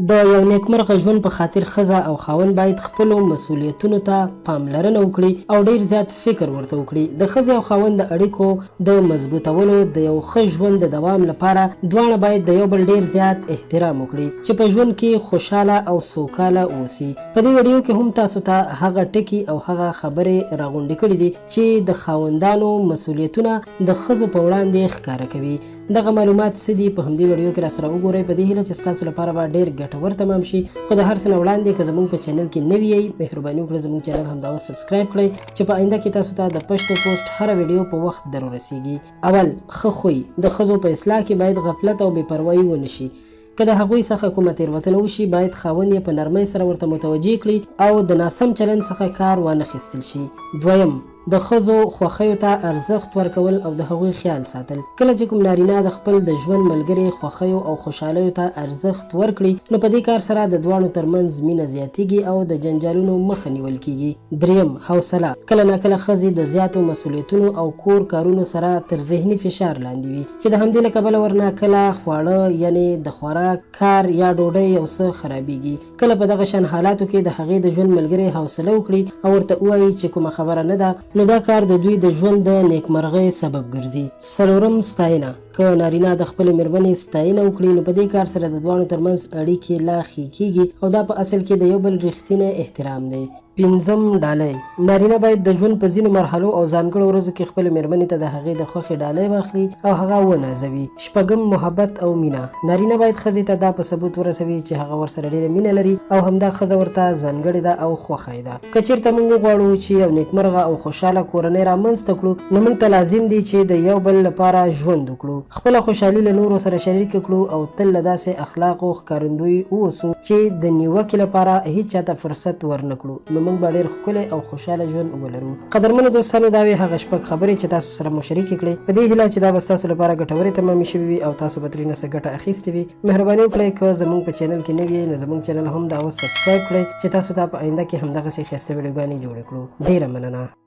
د یو نیکمرغه ژوند په خاطر ښځه او خاوند باید خپلو مسوولیتونو ته پاملرنه وکړي او ډیر زیات فکر ورته وکړي. د ښځې او خاوند د اړیکو د مضبوطولو، د یو ښه ژوند د دوام لپاره دواړه باید د یو بل ډیر زیات احترام وکړي چې په ژوند کې خوشحاله او سوکاله اوسي. په دې ویډیو کې هم تاسو ته هغه ټکي او هغه خبرې راغونډې کړې دي چې د خاوندانو مسوولیتونه د ښځو په وړاندې ښکاره کوي. دغه معلومات څه دي په همدې ویډیو کې راسره وګورئ، په دې هیله چې ستاسو لپاره به ډیر ګټور تمام شي. خو د هر څه نه وړاندې که زموږ په چینل کې نوي یئ، مهرباني وکړئ زموږ چینل همدا اوس سبسکرایب کړئ چې په آینده کې تاسو ته د پښتو پوسټ هره ویډیو په وخت در ورسیږي. اول، ښه خوی، د ښځو په اصلاح کې باید غفلت او بې پروايي ونه شي. که د هغوی څخه کومه تېروتنه وشي، باید خاوند یې په نرمۍ سره ورته متوجه کړي او د ناسم چلند څخه کار وانه خیستل شي. دویم، د ښځو خوښیو ته ارزښت ورکول او د هغوی خیال ساتل. کله چې کوم نارینه د خپل د ژوند ملګرې خوښیو او خوشحالیو ته ارزښت ورکړي، نو په دې کار سره د دواړو تر منځ مینه زیاتیږي او د جنجالونو مخه نیول کیږي. دریم، حوصله. کله ناکله ښځې د زیاتو مسوولیتونو او کور کارونو سره تر ذهني فشار لاندې وي، چې د همدې له کبله ورنه کله خواړه یعنې د خوراک، کار یا ډوډۍ یو څه خرابیږي. کله په دغه شان حالاتو کې د هغې د ژوند ملګری حوصله وکړي او ورته ووایي چې کومه خبره نه ده، نو دا کار د دوی د ژوند د نیکمرغۍ سبب ګرځي. څلورم، ستاینه. که نارینه د خپلې مېرمنې ستاینه وکړي، نو په دې کار سره د دواړو ترمنځ اړیکې لا ښې کېږي او دا په اصل کې د یو بل رښتینی احترام دی. پنځم، ډالۍ. نارینه باید د ژوند په ځینو مرحلو او ځانګړو ورځو کې خپلې مېرمنې ته د هغې د خوښې ډالۍ واخلي او هغه ونازوي. شپږم، محبت او مینه. نارینه باید ښځې ته دا په ثبوت ورسوي چې هغه ورسره ډېره مینه لري او همدا ښځه ورته ځانګړې ده او خوښه یې ده. که چېرته موږ وغواړو چې یو نېکمرغه او خوشحاله کورنۍ رامنځ ته کړو، نو موږ ته لازم دي چې د یو بل لپاره ژوند وکړو، خپله خوشحالي له نورو سره شریکه کړو او تل له داسې اخلاقو ښکارندوی ووسو چې د نیوکې لپاره هیچا ته فرصت ورنه کړو، نو موږ به ډېر ښکلی او خوشحاله ژوند ولرو. قدرمنو دوستانو، دا وې هغه شپږ خبرې چې تاسو سره مو شریکې کړې. په دې هیله چې دا به ستاسو لپاره ګټورې تمامې شوې وي او تاسو به ترېنه څه ګټه اخیستې وي. مهرباني وکړئ که زموږ په چینل کې نوي یئ نو زموږ چینل هم دا اوس سبسکرایب کړئ چې تاسو ته په آینده کې همدغسې ښایسته ویډیوګانې جوړې کړو. ډېره مننه.